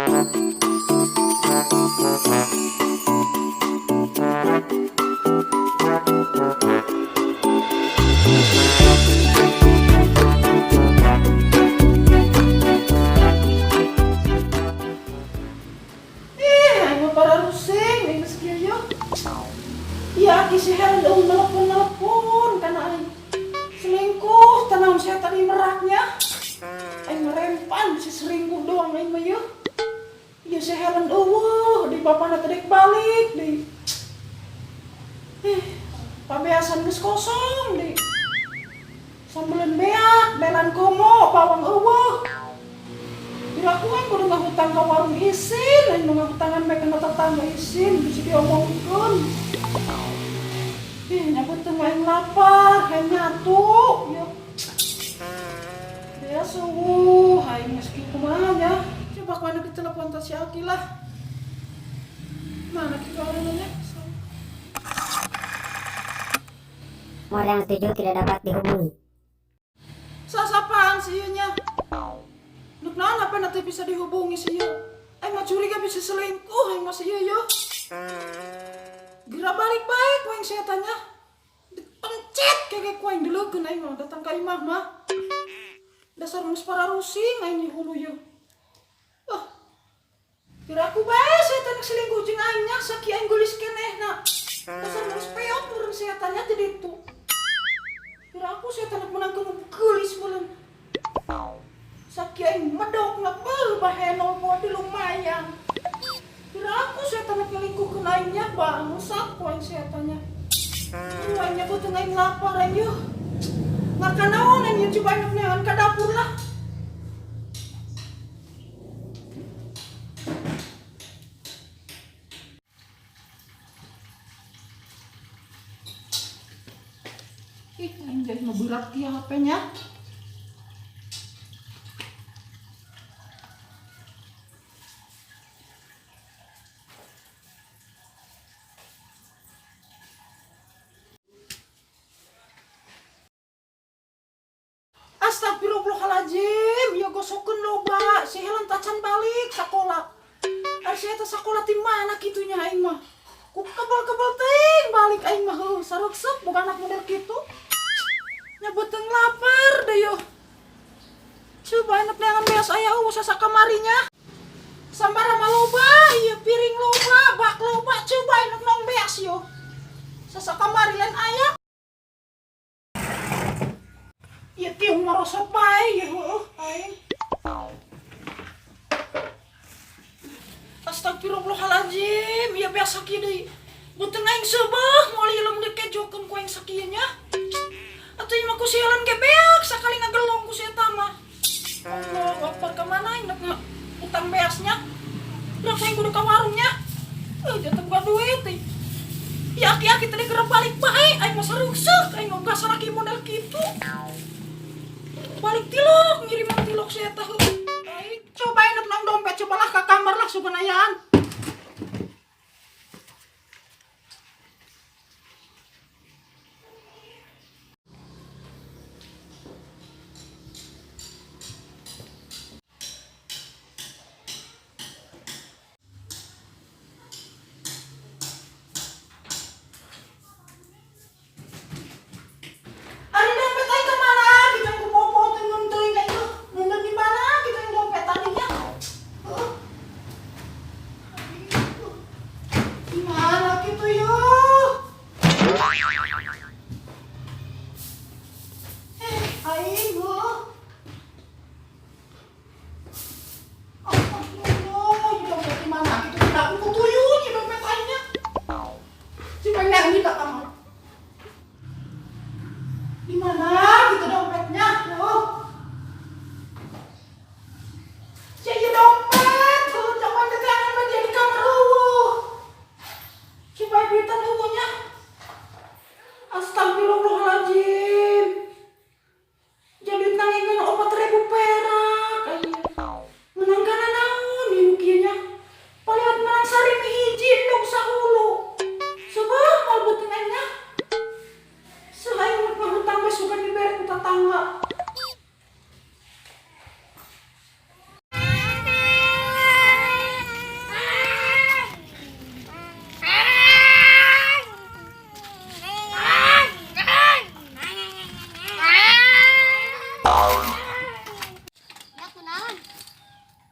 Eh, aing mah pararusing, aing geus kieu yeuh. Iya, aki si Helen eueuh nelpon-nelpon kana aing. Selingkuh, tanaon saya tadi meraknya. Aing merempan si selingkuh doang aing mah yeuh. Iya si Helen eueuh, di bapana teh dek balik deui. Eh, pabeasan geus kosong deui. Sambeleun beak, belan komo, bawang eueuh. Kira aku kan kudu ngahutang ka warung isin, aing nu ngahutangan bae kana tetangga isin, bisa diomongkeun. Ih, nya beuteung aing lapar, aing nyatu, yeuh. Dia subuh, aing geus kieu kumaha nya. Coba ku anu ditelepon teh si Aki lah. Mana kitu aranna? Nomor yang tujuh tidak dapat dihubungi. Sasapaan sih ieu nya? Nuk naon apa nanti bisa dihubungi sih ieu? Aing mah curiga bisa selingkuh aing mah si ieu yeuh. Geura balik baik ku aing saya tanya. Dipencet keke ku aing dileukeun aing mah datang ka imah mah. Dasar geus pararusing aing di hulu yeuh. Ah. Kira aku bae setan selingkuh jeung aing nya sakieu aing geulis keneh na. Dasar geus peot meureun setannya jadi itu. Kira aku setan menangkeun geulis meureun. Sakieu aing medok na beuh bahenol poe di lumayan. Kira aku setan nyelingkuhkeun aing nya bangsat ku aing setannya. Aduh aing nya beuteung aing lapar aing yeuh. Makan naon aing yeuh coba aing neangan ka dapur lah. Ih, aing jadi mah berat kieu HP-nya. Astagfirullahaladzim, ya gosokeun loba, si Helen tacan balik sakola. Ari si eta sakola ti mana kitunya aing mah. Ku kebel-kebel teuing balik aing mah heuh, sareukseuk boga anak model kitu. Nya beuteung lapar deh yeuh. Coba enak neangan beas aya eueuh sasakamarinya. Sambara mah loba, ieu piring loba, bak loba, coba enak naon beas yeuh. Sasakamari lain aya. Ieu tiung marosot bae ieu heueuh aing. Astagfirullahaladzim, ieu beas sakieu deui. Beuteung aing seubeuh moal ieu lamun dikejokeun ku aing sakieu nya. Atuh ieu mah ku si Helen ge beak sakali ngagelong ku si eta mah. Allahu Akbar, ka mana aing nek utang beasnya? Berapa aing kudu ka warungnya? Eh, jatuh buka duit teh. Ya aki-aki tadi kerap balik bae, aing mah sarukseuk, aing mah salaki model kitu. Balik tilok, ngiriman tilok si eta heuh. Aing coba enak nang dompet, cobalah ka kamar lah sugan ayaan. Ari dompet aing ka mana? Kita ku popo teh mun teuing ka ieu. Nundun di mana kita yang dompet tadinya? Heuh.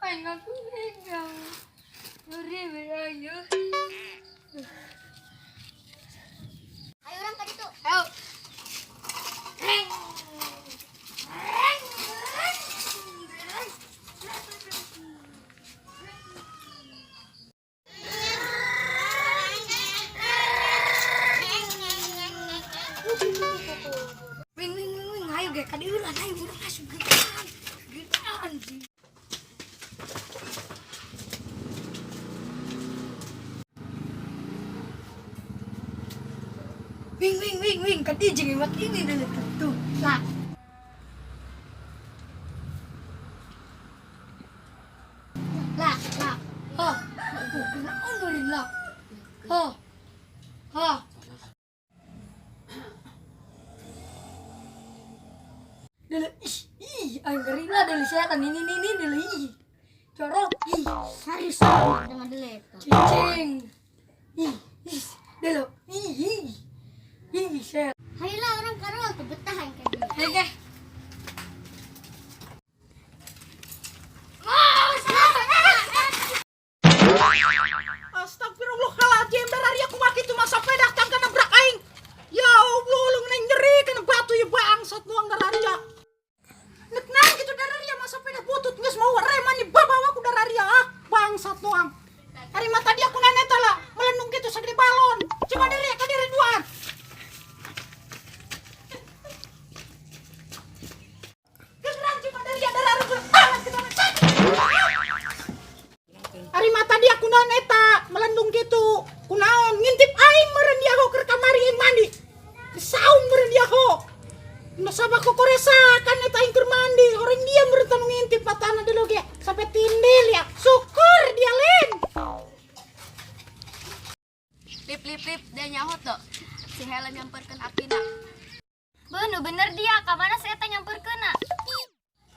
Aing aku megang. Ngeri we ayo. Ayo urang ka ditu. Ayo. Reng. Reng. Reng. Reng. Wing wing wing wing, ayo ge ka dieu lah, ayo urang asup gegeran. Gegeran. Wing wing wing wing, ka dieu jeung iwak ini dulu tuh. Tuh, lah. Lah, lah. Ha. Tuh, kunaon meureun lah. Ha. Ha. Dulu, ih, ih, aing ngeri lah dulu setan ini dulu, ih. Jorok, ih, Serius dengan delete. cicing. Ih, ih, dulu, ih, ih. Ih, set. Hayo lah urang karol tuh betah aing ka dieu. Hei, geh. Astagfirullahaladzim, dararia kumaha kitu masa sepeda tang kana nabrak aing. Ya Allah, lu neng nyeri kana batu ya bangsat nuang dararia. Nek nang kitu dararia masa sepeda butut geus mau reman di babawa ku dararia ah, bangsat nuang. Ari mata dia ku nana lah, melendung kitu segede balon. Coba diri ka diri duaan. Geus rang coba dararia dararia banget kitu. Ari mata dia kunaon eta melendung gitu. Kunaon ngintip aing meureun dia ho keur kamari aing mandi. Disaung meureun dia ho. Nasabah kokoresakan eta aing keur mandi. Orang dia meureun tanu ngintip matana dulu ge sampai tindil ya. Syukur dia lain. Lip lip lip, dia nyaho tuh. Si Helen nyamperkeun akina. Bener bener dia, ka mana si eta nyamperkeunna?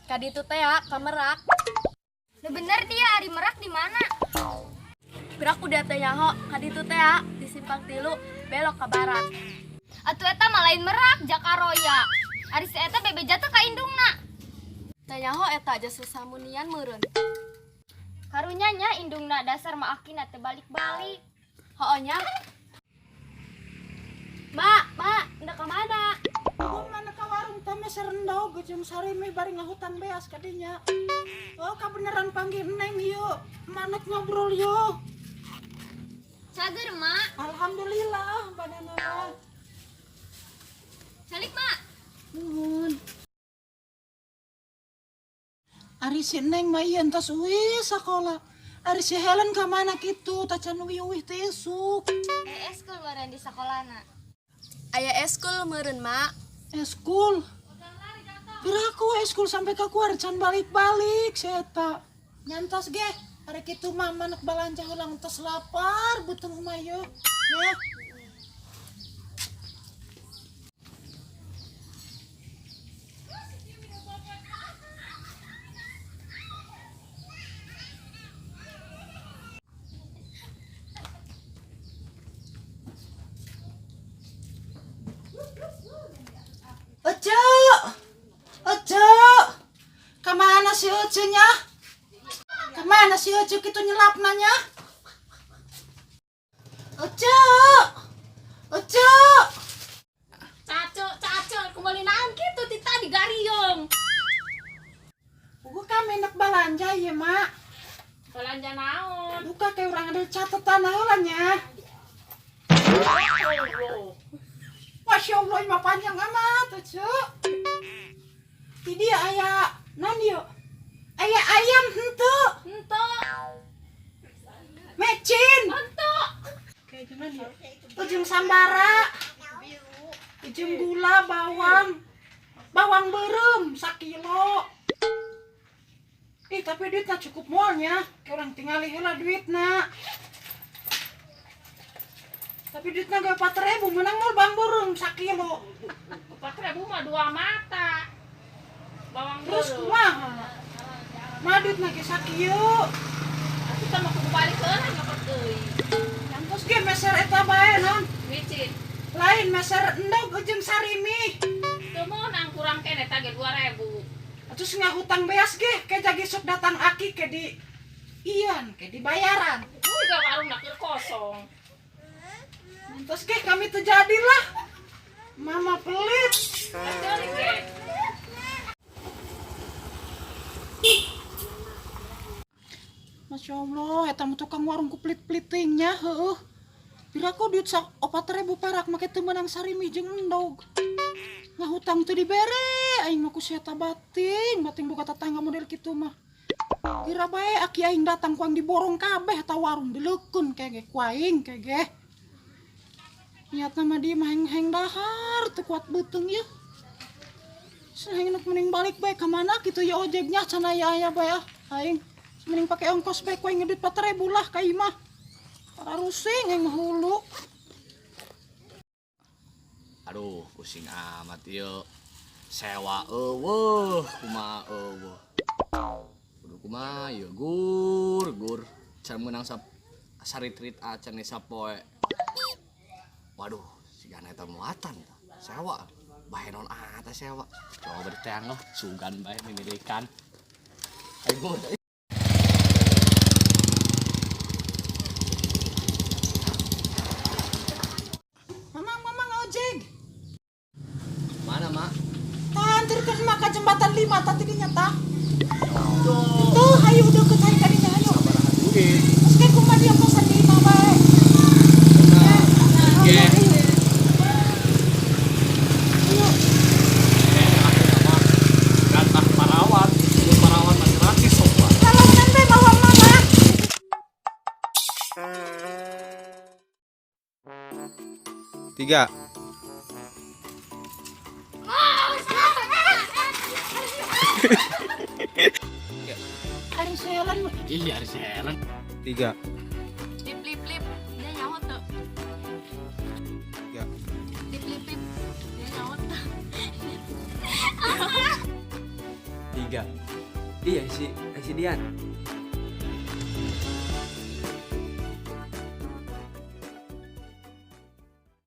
Ka ditu teh ya, ka Merak. Nu bener dia, ari Merak di mana? Gerak udah teh nyaho, ka ditu teh ya, di simpang tilu belok ke barat. Atuh eta mah lain Merak, Jakaroya. Ari si eta bebeja teh ka indungna. Teh nyaho eta aja sesamunian meureun. Karunya nya indungna dasar mah akina teh balik-balik. Hooh nya. Mak, mak, hendak ka mana? Gua mana ka warung teh meser endog jeung sarimi bari ngahutang beas kadinya. Oh, kabeneran panggil neng yuk. Manek ngobrol yuk. Cager, Mak. Alhamdulillah badanna mah. Calik, Mak. Nuhun. Ari si Neng mah ieu entos uih sakola. Ari si Helen ka mana kitu tacan uih-uih teh isuk. Eh, eskul meureun di sakolana. Aya eskul meureun, Mak. Eskul. Piraku eskul sampai ka kuar can balik-balik si eta. Nyantos ge. Ari kitu mah manek balanja ulang tos lapar beuteung mah yeuh. Ya. Ece, Ece, kemana si Ece nya? Kemana si Ece kitu nyelap nanya? Ece, Ece, Caco, caco, kembali naon kitu ti tadi gariung. Buku kami nak balanja ya mak. Belanja naon? Buka kayak orang ada catatan heula nya. Masya Allah, mah panjang amat, Ece. Ti dia aya, non yuk. Aya ayam henteu. Henteu. Mecin. Henteu. Ujung sambara. Ujung gula, bawang. Bawang beureum sakilo. Ih, tapi duitnya cukup moalnya. Kayak orang tingali heula duitna. Tapi duitna ge 4.000 menang moal bawang beureum sakilo. 4.000 mah dua mata. Bawang Terus beureum. kumaha? Mah duitna ge sakieu. Atuh teh mah kudu balik heula nyokot deui. Terus ge meser eta bae non. Micin. Lain meser endog jeung sarimi. Teu meunang kurang keneh eta ge 2.000. Terus ngahutang beas ge ke jagi sok datang aki ke di ian ke dibayaran. Udah warung nak kosong. Terus ge kami terjadilah. Mama pelit. Masya Allah, eta mah tukang warung ku pelit-pelitingnya, heueuh. Piraku duit sak 4.000 perak make teu meunang sarimi jeung endog. Ngahutang teu dibere, aing mah ku si eta bating, bating boga tetangga model kitu mah. Kira bae aki aing datang ku aing diborong kabeh eta warung dileukeun kege ku aing kege. Niatna mah di mah heng-heng dahar teu kuat beuteung yeuh. Seneng nuk mending balik bae ka mana kitu ya ojeknya can aya-aya bae ah aing. Mending pakai ongkos bae ku aing ngeduit 4.000 lah ka imah. Para rusing aing mah hulu. Aduh, pusing amat ieu. Sewa eueuh, kumaha eueuh. Kudu kumaha ieu gur gur. Can meunang saritrit acan sapoe. Waduh, sigana eta muatan tah. Sewa. Bae non ata sewa. Coba diteang lah, sugan bae mimilikan. Ayo Mamang, mamang ojek. Mana, Mak? Antarkan mak ke jembatan 5 tadi dinya tah. Tuh, hayu deket hayu kadinya hayu. Sabaraha duit. Terus kan kumaha dia kosan di imah bae. Nah, Ayo, ge. ayo. Ayo. Gantah parawan, mun parawan mah gratis sok Pak. Kalau nanti bawa mama. 3. Ari selan. Iya, ari selan. 3. Lip lip lip. Dia nyaho teu. 3. Lip lip lip. Dia nyaho teu. 3. Iya si Dian.